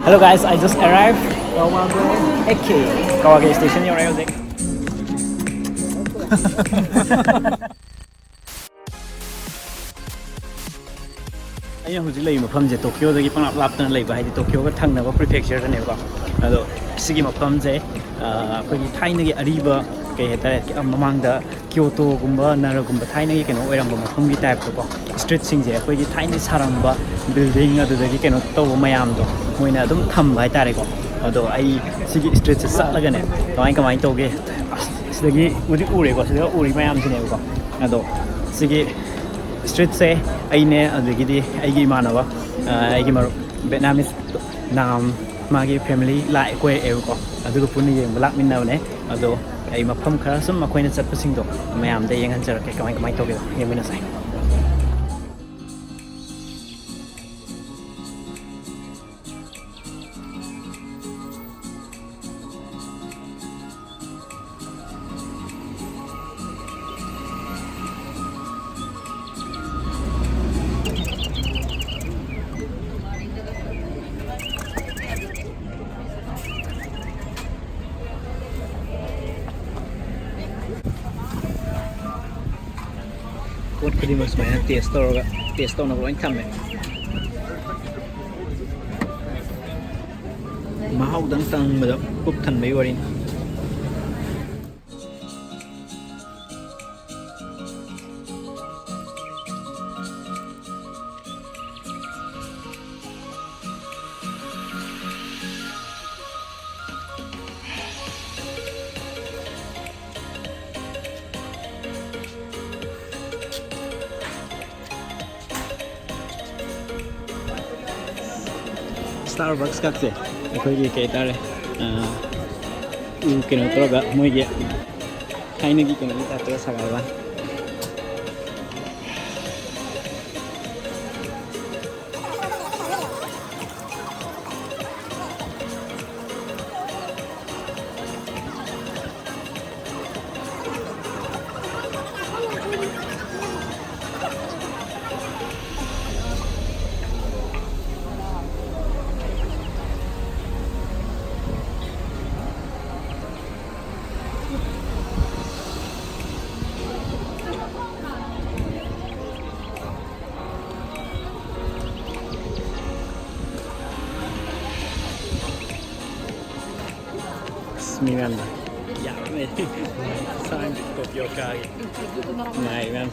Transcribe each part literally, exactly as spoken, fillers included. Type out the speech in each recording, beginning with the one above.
Hello guys, I just arrived Kawage. Okay, Kawage station ꯌꯧꯔꯦ ꯍꯧꯖꯤꯛ꯫ ꯑꯩꯅ ꯍꯧꯖꯤꯛ ꯂꯩꯔꯤꯕ ꯃꯐꯝꯁꯦ ꯇꯣꯀꯤꯌꯣꯗꯒꯤ ꯄꯪꯂꯥꯞ ꯂꯥꯞꯇꯅ ꯂꯩꯕ, ꯍꯥꯏꯗꯤ ꯇꯣꯀꯤꯌꯣꯒ ꯊꯪꯅꯕ ꯄ꯭ꯔꯤꯐꯦꯛꯆꯔꯗꯅꯦꯕꯀꯣ꯫ ꯑꯗꯣ ꯁꯤꯒꯤ ꯃꯐꯝꯁꯦ, ꯑ, ꯑꯩꯈꯣꯏꯒꯤ ꯊꯥꯏꯅꯒꯤ ꯑꯔꯤꯕ, ꯀꯩ ꯍꯥꯏꯇꯥꯔꯦ, ꯃꯃꯥꯡꯗ ꯀ꯭ꯌꯣꯇꯣꯒꯨꯝꯕ ꯅꯔꯒꯨꯝꯕ ꯊꯥꯏꯅꯒꯤ ꯀꯩꯅꯣ ꯑꯣꯏꯔꯝꯕ ꯃꯐꯝꯒꯤ ꯇꯥꯏꯞꯇꯀꯣ, ꯁ꯭ꯇ꯭ꯔꯤꯠꯁꯤꯡꯁꯦ ꯑꯩꯈꯣꯏꯒꯤ ꯊꯥꯏꯅ ꯁꯥꯔꯝꯕ ꯕꯤꯜꯗꯤꯡ ꯑꯗꯨꯗꯒꯤ ꯀꯩꯅꯣ ꯇꯧꯕ ꯃꯌꯥꯝꯗꯣ ꯃꯣꯏꯅ ꯑꯗꯨꯝ ꯊꯝꯕ ꯍꯥꯏꯇꯥꯔꯦꯀꯣ꯫ ꯑꯗꯣ ꯑꯩ ꯁꯤꯒꯤ ꯁ꯭ꯇ꯭ꯔꯤꯠꯁꯦ ꯆꯠꯂꯒꯅꯦ ꯀꯃꯥꯏ ꯀꯃꯥꯏꯅ ꯇꯧꯒꯦ, ꯑꯁ, ꯁꯤꯗꯒꯤ ꯎꯗꯤ ꯎꯔꯦꯀꯣ, ꯁꯤꯗ ꯎꯔꯤ ꯃꯌꯥꯝꯁꯤꯅꯦꯕꯀꯣ꯫ ꯑꯗꯣ ꯁꯤꯒꯤ ꯁ꯭ꯇ꯭ꯔꯤꯠꯁꯦ ꯑꯩꯅꯦ, ꯑꯗꯒꯤꯗꯤ ꯑꯩꯒꯤ ꯏꯃꯥꯟꯅꯕ, ꯑ, ꯑꯩꯒꯤ ꯃꯔꯨꯞ ꯚꯦꯠꯅꯥꯃꯤꯁ ꯅꯥꯝ, ꯃꯥꯒꯤ ꯐꯦꯃꯤꯂꯤ ꯂꯥꯛꯑꯦ, ꯀꯣꯏꯔꯛꯑꯦꯕꯀꯣ꯫ ꯑꯗꯨꯒ ꯄꯨꯟꯅ ꯌꯦꯡꯕ ꯂꯥꯛꯃꯤꯟꯅꯕꯅꯦ꯫ ꯑꯗꯣ ꯑꯩ ꯃꯐꯝ ꯈꯔ ꯁꯨꯝ ꯑꯩꯈꯣꯏꯅ ꯆꯠꯄꯁꯤꯡꯗꯣ ꯃꯌꯥꯝꯗ ꯌꯦꯡꯍꯟꯖꯔꯛꯀꯦ, ꯀꯃꯥꯏ ꯀꯃꯥꯏꯅ ꯇꯧꯒꯦꯗꯣ ꯌꯦꯡꯃꯤꯟꯅꯁꯦ꯫ ꯄꯣꯠ ꯈꯨꯗꯤꯡꯃꯛ ꯁꯨꯃꯥꯏꯅ ꯇꯦꯁ ꯇꯧꯔꯒ, ꯇꯦꯁ ꯇꯧꯅꯕ ꯂꯣꯏ ꯊꯝꯃꯦ꯫ ꯃꯍꯥꯎꯗꯪ ꯇꯪꯕꯗ ꯄꯨꯛ ꯊꯟꯕꯩ ꯋꯥꯔꯤꯅꯤ꯫ Starbucks ꯀꯥꯁꯦ ꯑꯩꯈꯣꯏꯒꯤ ꯀꯩ ꯍꯥꯏꯇꯥꯔꯦ, ꯑ, ꯎ ꯀꯩꯅꯣ ꯇꯧꯔꯒ ꯃꯣꯏꯒꯤ ꯊꯥꯏꯅꯒꯤ ꯀꯩꯅꯣꯒꯤ ꯇꯥꯏꯞꯇꯒ ꯁꯥꯒꯠꯂ ꯋꯥꯅꯤ꯫ ꯃꯤ ꯃꯌꯥꯝꯗꯣ ꯌꯥꯝꯃꯦ꯫ ꯁꯥꯡ ꯇꯣꯀꯤꯌꯣ ꯀꯥꯒꯤ ꯉꯥꯏ ꯃꯌꯥꯝ꯫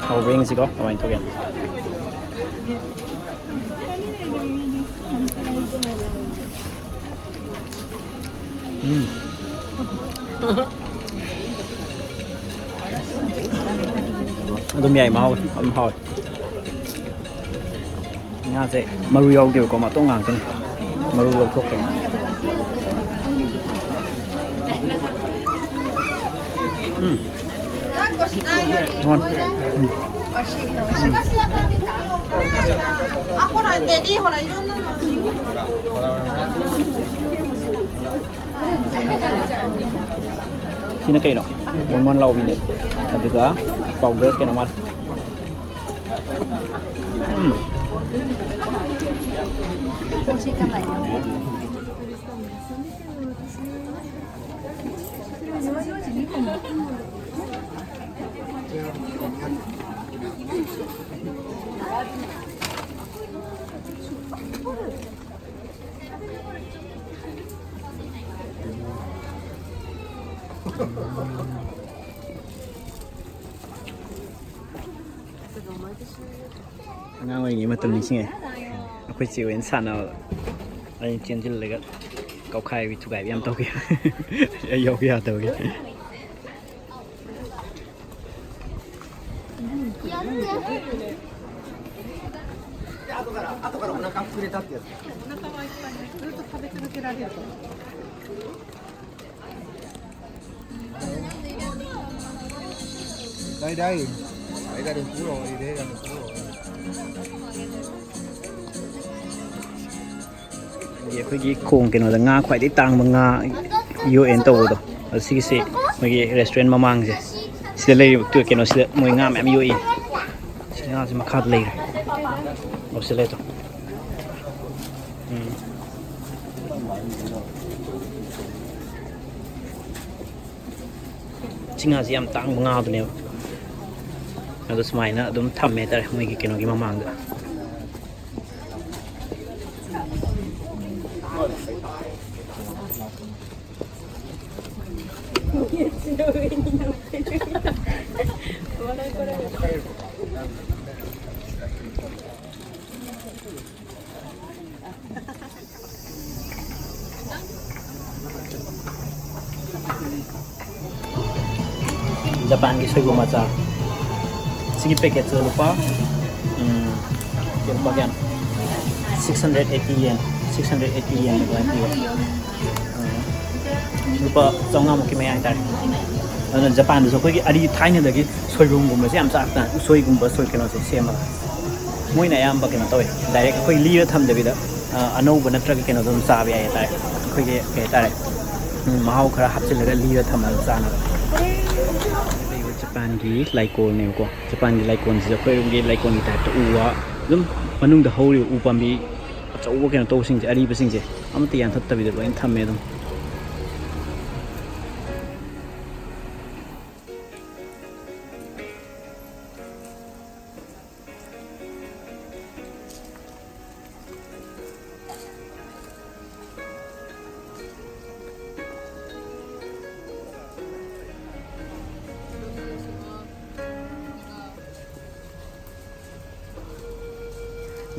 ꯍꯧꯕ꯭ꯔꯥ ꯌꯦꯡꯁꯤꯀꯣ, ꯀꯃꯥꯏꯅ ꯇꯧꯒꯦ? ꯎꯝ꯫ ꯑꯗꯨꯝ ꯌꯥꯏ, ꯃꯍꯥꯎ ꯑꯗꯨꯝ ꯍꯥꯎꯋꯦ꯫ ꯉꯥꯁꯦ ꯃꯔꯨ ꯌꯥꯎꯗꯦꯕꯀꯣ, ꯃꯇꯣꯡ ꯉꯥꯛꯇꯅꯤ꯫ ꯃꯔꯨ ꯂꯧꯊꯣꯛꯈ꯭ꯔꯦ꯫ ꯎꯝ꯫ ꯍꯣꯏ꯫ ꯎꯝ꯫ ꯁꯤꯅ ꯀꯩꯅꯣ? ꯃꯣꯟ ꯃꯣꯟ ꯂꯥꯎꯕꯤꯅꯦ꯫ ꯑꯗꯨꯒ powder ꯀꯩꯅꯣ ꯃꯥꯜꯂꯦ꯫ ꯎꯝ꯫ ꯑꯉꯥꯡ ꯑꯣꯏꯔꯤꯉꯩ ꯃꯇꯝ ꯅꯤꯡꯁꯤꯡꯉꯦ꯫ ꯑꯩꯈꯣꯏ ꯆꯦ ꯍꯣꯏꯅ ꯁꯥꯟꯅꯕꯗ ꯑꯩꯅ ꯆꯦꯟꯁꯤꯜꯂꯒ ꯀꯧꯈꯥꯏꯕꯤ ꯊꯨꯒꯥꯏꯕꯤ ꯌꯥꯝ ꯇꯧꯈꯤ꯫ ꯑꯩ ꯌꯥꯎꯕ ꯌꯥꯗꯕꯒꯤ꯫ ꯗꯥꯏ ꯗꯥꯏ꯫ ꯑꯩ ꯒꯥꯔꯤ ꯄꯨꯔꯣ, ꯑꯩ ꯒꯥꯔꯤ ꯄꯨꯔꯣ꯫ ꯑꯩꯈꯣꯏꯒꯤ ꯈꯣꯡ ꯀꯩꯅꯣꯗ ꯉꯥ ꯈ꯭ꯋꯥꯏꯗꯒꯤ ꯇꯥꯡꯕ ꯉꯥ ꯌꯣꯛꯑꯦꯅ ꯇꯧꯕꯗꯣ, ꯑꯗꯣ ꯁꯤꯒꯤꯁꯦ ꯃꯣꯏꯒꯤ ꯔꯦꯁꯇꯨꯔꯦꯟ ꯃꯃꯥꯡꯁꯦ, ꯁꯤꯗ ꯂꯩꯔꯤꯕ ꯀꯩꯅꯣꯁꯤꯗ ꯃꯣꯏ ꯉꯥ ꯃꯌꯥꯝ ꯌꯣꯛꯏ꯫ ꯁꯤ ꯉꯥꯁꯦ ꯃꯈꯥꯗ ꯂꯩꯔꯦ꯫ ꯑꯣ, ꯁꯤ ꯂꯩ ꯑꯗꯣ꯫ ꯎꯝ꯫ ꯁꯤ ꯉꯥꯁꯤ ꯌꯥꯝ ꯇꯥꯡꯕ ꯉꯥꯗꯨꯅꯦꯕ꯫ ꯑꯗꯣ ꯁꯨꯃꯥꯏꯅ ꯑꯗꯨꯝ ꯊꯝꯃꯦ ꯍꯥꯏꯇꯥꯔꯦ ꯃꯣꯏꯒꯤ ꯀꯩꯅꯣꯒꯤ ꯃꯃꯥꯡꯗ꯫ ꯖꯄꯥꯟꯒꯤ ꯁꯣꯏꯕꯨꯝ ꯑꯆꯥꯔ꯫ ꯁꯤꯒꯤ ꯄꯦꯀꯦꯠꯁꯦ ꯂꯨꯄꯥ, ꯎꯝ, ꯂꯨꯄꯥ ꯀꯌꯥꯅꯣ? Six hundred eighty yen, six hundred eighty yen ꯑꯗꯨꯃꯥꯏꯅ ꯄꯤꯕ꯫ ꯎꯝ, ꯂꯨꯄꯥ ꯆꯥꯝꯃꯉꯥꯃꯨꯛꯀꯤ ꯃꯌꯥ ꯍꯥꯏꯇꯥꯔꯦ꯫ ꯑꯗꯨꯅ ꯖꯄꯥꯟꯗꯁꯨ ꯑꯩꯈꯣꯏꯒꯤ ꯑꯔꯤ ꯊꯥꯏꯅꯗꯒꯤ ꯁꯣꯏꯕꯨꯝꯒꯨꯝꯕꯁꯦ ꯌꯥꯝ ꯆꯥꯔꯛꯇꯅ, ꯎꯁꯣꯏꯒꯨꯝꯕ, ꯁꯣꯏ ꯀꯩꯅꯣꯁꯦ ꯁꯦꯝꯃꯒ꯫ ꯃꯣꯏꯅ ꯑꯌꯥꯝꯕ ꯀꯩꯅꯣ ꯇꯧꯋꯦ, ꯗꯥꯏꯔꯦꯛ ꯑꯩꯈꯣꯏ ꯂꯤꯔ ꯊꯝꯗꯕꯤꯗ, ꯑ, ꯑꯅꯧꯕ ꯅꯠꯇ꯭ꯔꯒ ꯀꯩꯅꯣꯗꯣ ꯑꯗꯨꯝ ꯆꯥꯕ ꯌꯥꯏ ꯍꯥꯏꯇꯥꯔꯦ꯫ ꯑꯩꯈꯣꯏꯒꯤ ꯀꯩ ꯍꯥꯏꯇꯥꯔꯦ, ꯎꯝ, ꯃꯍꯥꯎ ꯈꯔ ꯍꯥꯞꯆꯤꯜꯂꯒ ꯂꯤꯔ ꯊꯝꯃꯒ ꯆꯥꯅꯕ꯫ ꯂꯩꯕ ꯖꯄꯥꯟꯒꯤ ꯂꯥꯏꯀꯣꯜꯅꯦꯕꯀꯣ꯫ ꯖꯄꯥꯟꯒꯤ ꯂꯥꯏꯀꯣꯜꯁꯤꯗ ꯑꯩꯈꯣꯏꯔꯣꯝꯒꯤ ꯂꯥꯏꯀꯣꯜꯒꯤ ꯇꯥꯏꯞꯇ ꯎ ꯋꯥ ꯑꯗꯨꯝ ꯃꯅꯨꯡꯗ ꯍꯧꯔꯤꯕ ꯎ ꯄꯥꯝꯕꯤ ꯑꯆꯧꯕ ꯀꯩꯅꯣ ꯇꯧꯕꯁꯤꯡꯁꯦ, ꯑꯔꯤꯕꯁꯤꯡꯁꯦ ꯑꯃꯠꯇ ꯌꯥꯟꯊꯠꯇꯕꯤꯗ ꯂꯣꯏꯅ ꯊꯝꯃꯦ ꯑꯗꯨꯝ꯫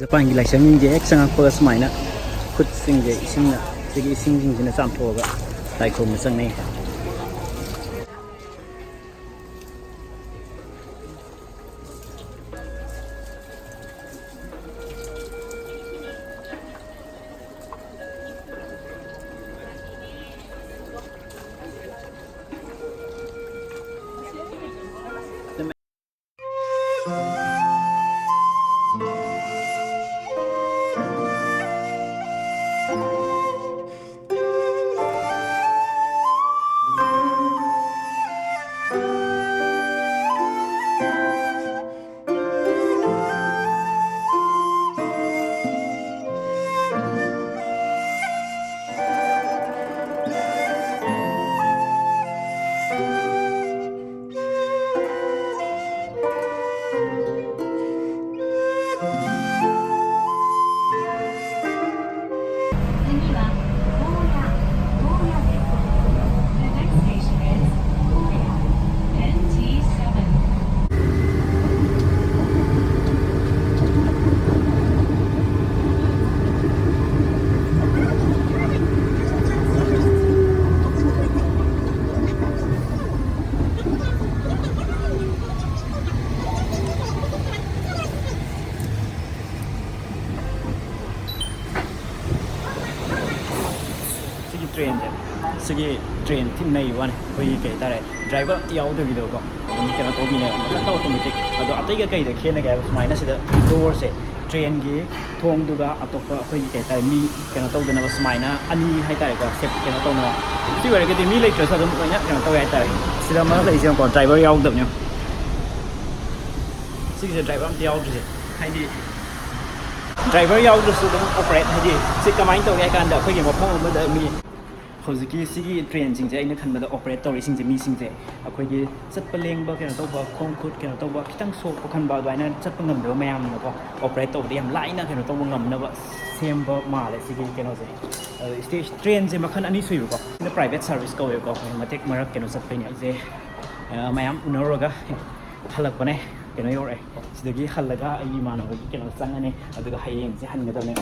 ꯖꯄꯥꯟꯒꯤ ꯂꯥꯏꯁꯪꯁꯤꯡꯁꯦ ꯍꯦꯛ ꯆꯪꯉꯛꯄꯒ ꯁꯨꯃꯥꯏꯅ ꯈꯨꯠꯁꯤꯡꯁꯦ ꯏꯁꯤꯡꯅ, ꯁꯤꯒꯤ ꯏꯁꯤꯡꯁꯤꯡꯁꯤꯅ ꯆꯥꯝꯊꯣꯛꯑꯒ ꯂꯥꯏ ꯈꯨꯔꯨꯝꯕ ꯆꯪꯅꯩ꯫ ꯇ꯭ꯔꯦꯟꯁꯦ, ꯁꯤꯒꯤ ꯇ꯭ꯔꯦꯟ ꯊꯤ ꯅꯩ ꯋꯥꯅꯤ꯫ ꯑꯩꯈꯣꯏꯒꯤ ꯀꯩ ꯍꯥꯏꯇꯥꯔꯦ, ꯗ꯭ꯔꯥꯏꯚꯔ ꯑꯝꯇ ꯌꯥꯎꯗꯕꯤꯗꯀꯣ, ꯑꯗꯨꯝ ꯀꯩꯅꯣ ꯇꯧꯕꯤꯅꯦꯕ, ꯃꯊꯟꯇ ꯑꯣꯇꯣꯃꯦꯇꯤꯛ꯫ ꯑꯗꯣ ꯑꯇꯩꯒ ꯀꯩꯗ ꯈꯦꯠꯅꯒꯦ ꯍꯥꯏꯕ, ꯁꯨꯃꯥꯏꯅ ꯁꯤꯗ ꯗꯣꯔꯁꯦ, ꯇ꯭ꯔꯦꯟꯒꯤ ꯊꯣꯡꯗꯨꯒ ꯑꯇꯣꯞꯄ ꯑꯩꯈꯣꯏꯒꯤ ꯀꯩ ꯍꯥꯏꯇꯥꯔꯦ, ꯃꯤ ꯀꯩꯅꯣ ꯇꯧꯗꯅꯕ ꯁꯨꯃꯥꯏꯅ ꯑꯅꯤ ꯍꯥꯏꯇꯥꯔꯦꯀꯣ, ꯁꯦꯞ ꯀꯩꯅꯣ ꯇꯧꯅꯕ꯫ ꯁꯤ ꯑꯣꯏꯔꯒꯗꯤ ꯃꯤ ꯂꯩꯇ꯭ꯔꯁꯨ ꯑꯗꯨꯝ ꯂꯣꯏꯅ ꯀꯩꯅꯣ ꯇꯧꯋꯦ ꯍꯥꯏꯇꯥꯔꯦ꯫ ꯁꯤꯗ ꯑꯃ ꯂꯩꯁꯦ ꯌꯦꯡꯉꯨꯀꯣ, ꯗ꯭ꯔꯥꯏꯚꯔ ꯌꯥꯎꯗꯕꯅꯦ꯫ ꯁꯤꯒꯤꯁꯦ ꯗ꯭ꯔꯥꯏꯚꯔ ꯑꯝꯇ ꯌꯥꯎꯗ꯭ꯔꯤꯁꯦ, ꯍꯥꯏꯗꯤ ꯗ꯭ꯔꯥꯏꯚꯔ ꯌꯥꯎꯗ꯭ꯔꯁꯨ ꯑꯗꯨꯝ ꯑꯣꯄꯔꯦꯠ, ꯍꯥꯏꯗꯤ ꯁꯤ ꯀꯃꯥꯏꯅ ꯇꯧꯒꯦ ꯍꯥꯏ ꯀꯥꯟꯗ, ꯑꯩꯈꯣꯏꯒꯤ ꯃꯐꯝ ꯑꯃꯗ ꯃꯤ, ꯍꯧꯖꯤꯛꯀꯤ ꯁꯤꯒꯤ ꯇ꯭ꯔꯦꯟꯁꯤꯡꯁꯦ ꯑꯩꯅ ꯈꯟꯕꯗ ꯑꯣꯄꯔꯦꯠ ꯇꯧꯔꯤꯁꯤꯡꯁꯦ, ꯃꯤꯁꯤꯡꯁꯦ ꯑꯩꯈꯣꯏꯒꯤ ꯆꯠꯄ ꯂꯦꯡꯕ ꯀꯩꯅꯣ ꯇꯧꯕ, ꯈꯣꯡ ꯈꯨꯠ ꯀꯩꯅꯣ ꯇꯧꯕ, ꯈꯤꯇꯪ ꯁꯣꯛꯄ ꯈꯟꯕ, ꯑꯗꯨꯃꯥꯏꯅ ꯆꯠꯄ ꯉꯝꯗꯕ ꯃꯌꯥꯝꯅꯀꯣ, ꯑꯣꯄꯔꯦꯠ ꯇꯧꯕꯗ ꯌꯥꯝ ꯂꯥꯏꯅ ꯀꯩꯅꯣ ꯇꯧꯕ ꯉꯝꯅꯕ ꯁꯦꯝꯕ ꯃꯥꯜꯂꯦ ꯁꯤꯒꯤ ꯀꯩꯅꯣꯁꯦ꯫ ꯑꯗꯣ ꯁ꯭ꯇꯦꯁ-, ꯇ꯭ꯔꯦꯟꯁꯦ ꯃꯈꯜ ꯑꯅꯤ ꯁꯨꯏꯕꯀꯣ꯫ ꯁꯤꯅ ꯄ꯭ꯔꯥꯏꯚꯦꯠ ꯁꯥꯔꯚꯤꯁ ꯀꯧꯋꯦꯕꯀꯣ, ꯑꯩꯈꯣꯏ ꯃꯇꯦꯛ ꯃꯔꯛ ꯀꯩꯅꯣ ꯆꯠꯄꯩꯅꯦ꯫ ꯁꯦ, ꯑ, ꯃꯌꯥꯝ ꯎꯅꯔꯨꯔꯒ ꯍꯜꯂꯛꯄꯅꯦ꯫ ꯀꯩꯅꯣ ꯌꯧꯔꯛꯑꯦ꯫ ꯁꯤꯗꯒꯤ ꯍꯜꯂꯒ ꯑꯩꯒꯤ ꯏꯃꯥꯟꯅꯕꯒꯤ ꯀꯩꯅꯣ ꯆꯪꯉꯅꯤ, ꯑꯗꯨꯒ ꯍꯌꯦꯡꯁꯦ ꯍꯟꯒꯗꯕꯅꯦ꯫